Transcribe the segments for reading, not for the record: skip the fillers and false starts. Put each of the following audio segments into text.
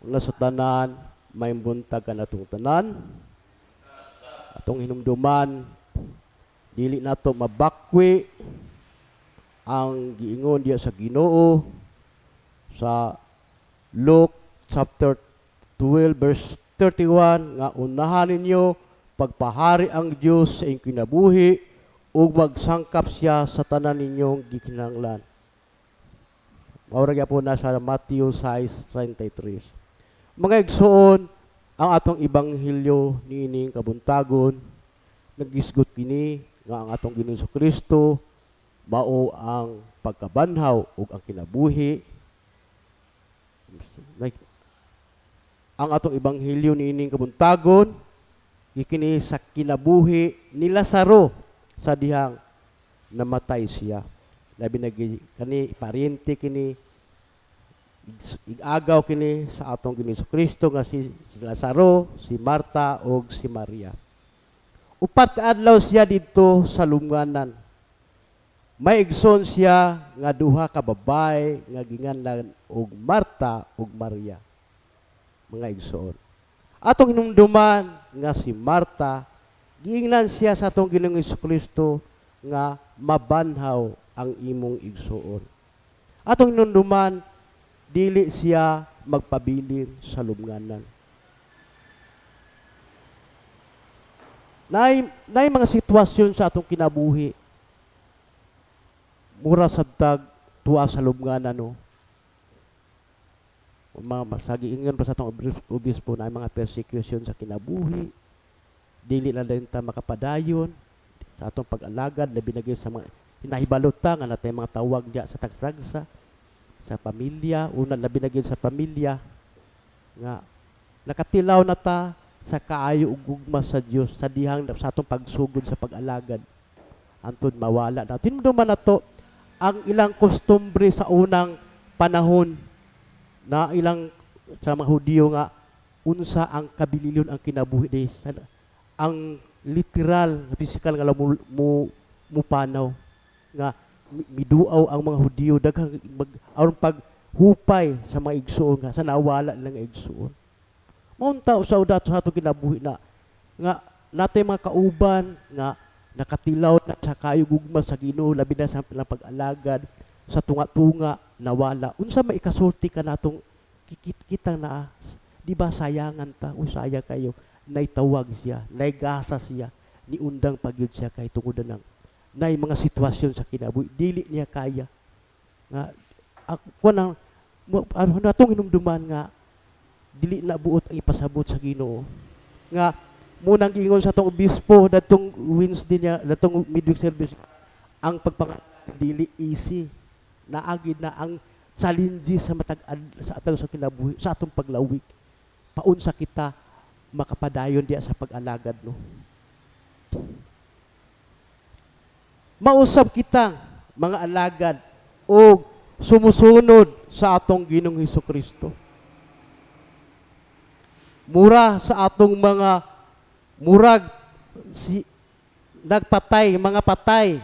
Una sa tanan, maayong buntag kanatong tanan. Atong hinumduman, dili nato mabakwi ang giingon diya sa Ginoo sa Luke chapter 12 verse 31 nga unahan ninyo pagpahari ang Dios sa inyong kinabuhi ug magsangkap siya sa tanan ninyong gikinahanglan. Mao ra gyapon na sa Matthew 6:33. Mga igsoon, ang atong ebanghelyo niining kabuntagon nagisgot kini nga ang atong Ginoong Kristo mao ang pagkabanhaw ug ang kinabuhi. Like, ang atong ebanghelyo niining kabuntagon kini sa kinabuhi ni Lazaro sa dihang namatay siya. Labi na kani paryente kini, igagaw kini sa atong Ginoong Kristo nga si Lazaro, si Marta ug si Maria. 4 ka adlaw siya didto sa lubnganan. May igsoon siya nga duha ka babae nga ginganlan og Marta ug Maria. Mga igsoon, atong hinumduman nga si Marta, giingnan siya sa atong Ginoong Kristo nga mabanhaw ang imong igsoon. Atong hinumduman, dili siya magpabilin sa lubnganan. Nay mga sitwasyon sa atong kinabuhi. Mura sad tag tuwa sa lubnganan, no. Mga masagi ingon pa sa atong obispo na mga persecution sa kinabuhi, dili na din ta makapadayon sa atong pag-alagad, labi na gyud sa mga hinahibalot ta nga natay mga tawag diya sa tagsagsa sa pamilya, una labi na gyud sa pamilya nga nakatilaw na ta sa kaayo ug gugma sa Dios sa dihang sa atong pagsugod sa pag-alagad antud mawala na. Tinumduman nato ang ilang kostumbre sa unang panahon na ilang sa mga Hudiyo nga unsa ang kabililon ang kinabuhi di ang literal physical nga mo mupanaw nga miduaw ang mga Hudiyo daghang mag aron paghupay sa mga igsuon nga sa nawala lang nga igsuon. Maunta sa udat sa atong kinabuhi na nga natay mga kauban nga nakatilaw na sa kayo gugma sa Ginoo, labi na sa ilang pag-alagad sa tunga-tunga nawala. Unsa may ikasulti ka natong kikit kitang na di ba sayangan ta? Uy, sayang kayo, naitawag siya, naigasa siya, niundang pagyud siya kay tungod na nang nay mga sitwasyon sa kinabuhi dili niya kaya nga ako nang ano natong hinumduman nga dili na buot ang ipasabot sa Ginoo nga munang giingon sa atong obispo datong Wednesday niya, datong midweek service, ang pagpang dili easy, naagid na ang challenges sa matag sa atong sa kinabuhi, sa atong paglawig, paunsa kita makapadayon diya sa pag-alagad, no? Mausab kita mga alagad o sumusunod sa atong Ginoong Hesus Kristo. Mura sa atong mga murag si nagpatay, mga patay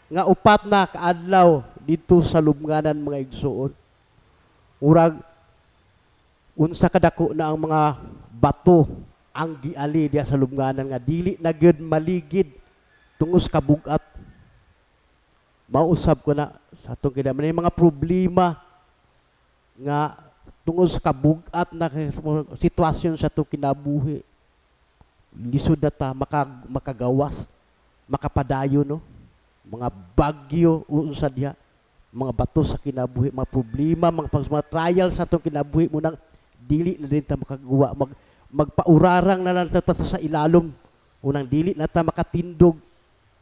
nga 4 na kaadlaw dito sa lubnganan, mga igsuon. Murag unsa kadako na ang mga bato ang giali diya sa lubnganan nga dili na gyud maligid tungos kabugat. Mausab ko na sa atong kinabuhi mga problema nga tungod sa kabugat na sitwasyon sa atong kinabuhi. Lisod na ta makagawas, makapadayon, no? Mga bagyo unsa diha, mga bato sa kinabuhi, mga problema, mga trial sa atong kinabuhi munang dili na din ta makagawa, magpaurarang na lang ta sa ilalom, unang dili na ta makatindog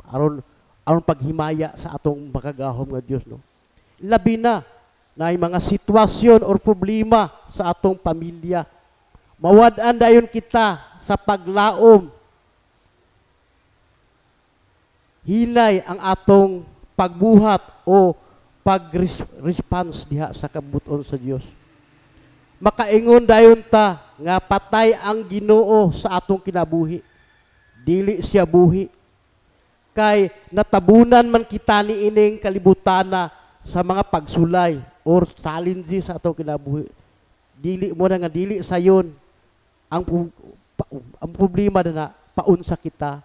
aron aron paghimaya sa atong makagahom nga Dios, no? Labi na na mga sitwasyon or problema sa atong pamilya. Mawad-an dayon kita sa paglaom. Hinay ang atong pagbuhat o pag-response diha sa kabuton sa Dios. Makaingon dayon ta nga patay ang Ginoo sa atong kinabuhi. Dili siya buhi. Kay natabunan man kita ni ining kalibutana sa mga pagsulay or challenges sa atong kinabuhi. Dili mo na nga dili sayon ang problema na paunsa kita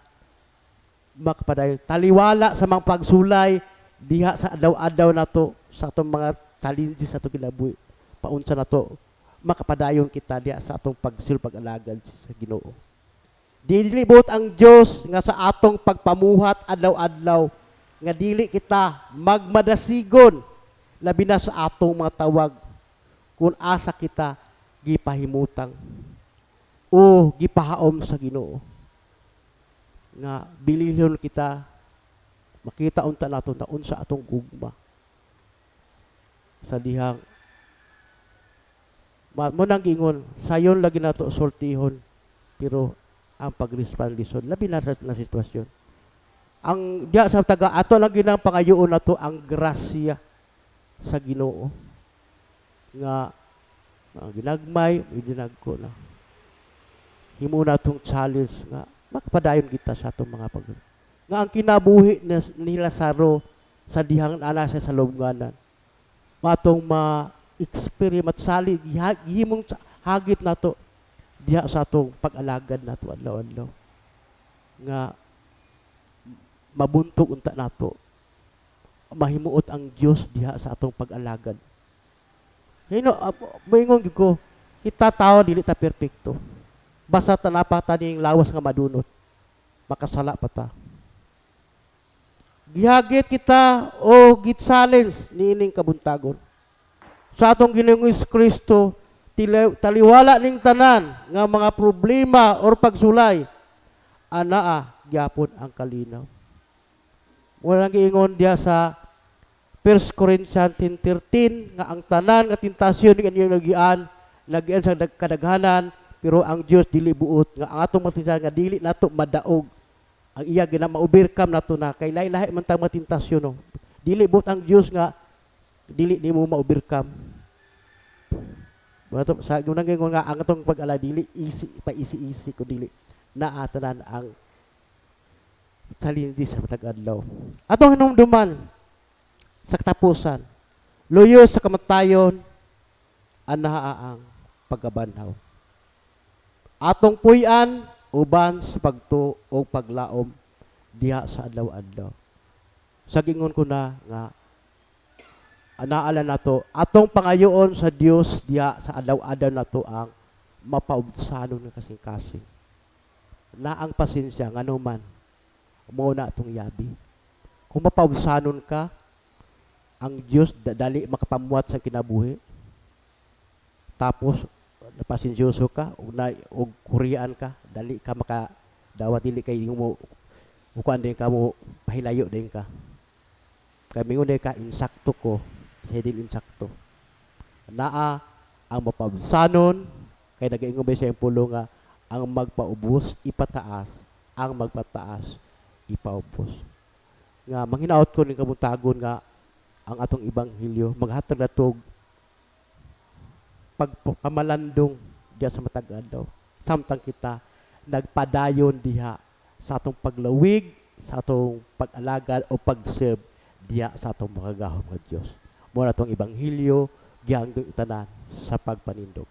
makapadayon. Taliwala sa mga pagsulay diha sa adlaw-adlaw nato, sa atong mga challenges sa atong kinabuhi. Paunsa nato makapadayon kita diha sa atong pagsil, pag-alagad sa Ginoo. Dili buot ang Dios nga sa atong pagpamuhat adlaw-adlaw nga dili kita magmadasigon, labi na sa atong mga tawag, kung asa kita gipahimutang o gipahaom sa Ginoo, nga bilihon kita, makita unta nato na unsa atong gugma sa dihang mo nang giingon sayon lagi nato sultihon, pero ang pag-respond lisod, labi na sa na sitwasyon ang diya sa taga ato lang ginang pangayoon nato ang grasya sa Ginoo nga ginagmay ginagko na himo na atong challenge nga makapadayon kita sa atong mga pag nga ang kinabuhi ni Lazaro sa dihang ana siya sa lubnganan, matong ma-experiment sali gihimong hagit nato diha sa atong pag-alagad nato adlaw-adlaw, nga mabuntog unta nato, mahimuot ang Dios diha sa atong pag-alagad. Hino, moingon gyud ko, kita tao dili ta perpekto. Basta ta pa ta ning lawas nga madunot, makasala pa ta. Gihagit kita o git-challenge niining kabuntagon sa atong Ginoong Kristo, taliwala ning tanan nga mga problema or pagsulay, anaa gyapon ang kalinaw. Mao giingon diha sa 1 Corinthians 10:13 nga ang tanan nga tentasyon nga inyong nagian, nagian sa kadaghanan, pero ang Dios dili buot nga ang atong matintasyon nga dili nato madaog ang iya gina ma-overcome nato na, kay lahi-lahi man tang matintasyon, no. Dili buot ang Dios nga dili nimo ma-overcome. Bato sa gunang ingon nga ang atong pag-ala dili easy pa, easy easy kun dili naa tanan ang challenges sa matag adlaw. Atong hinumduman sa katapusan, luyo sa kamatayon, anaa ang pagkabanhaw. Atong puy-an uban sa pagtuo o paglaom diha sa adlaw-adlaw. Sa gingon ko na nga anaala nato, atong pangayoon sa Dios diha sa adlaw-adlaw nato ang mapaubsanon nga kasing-kasing. Na ang pasensya, ngano man mo na atong yabi. Kung mapaubsanon ka, ang Dios dali makapamuhat sa kinabuhi. Tapos napasensyoso ka ug na og kurian ka, dali ka maka dawat, dili kay mo kuan din ka mo pahilayo din ka. Kay mingon din ka, insakto ko, siya dili insakto. Naa ang mapaubsanon, kay nagaingon ba siya yung pulo nga ang magpaubos ipataas, ang magpataas ipaubos. Nga manghinaot ko ning kabuntagon nga ang atong ebanghelyo maghatag natog pagpamalandong diha sa matag adlaw samtang kita nagpadayon diha sa atong paglawig, sa atong pag-alagad o pag-serve diha sa atong makagagahom nga Dios. Mao na atong ebanghelyo gihandong tanan sa pagpanindog.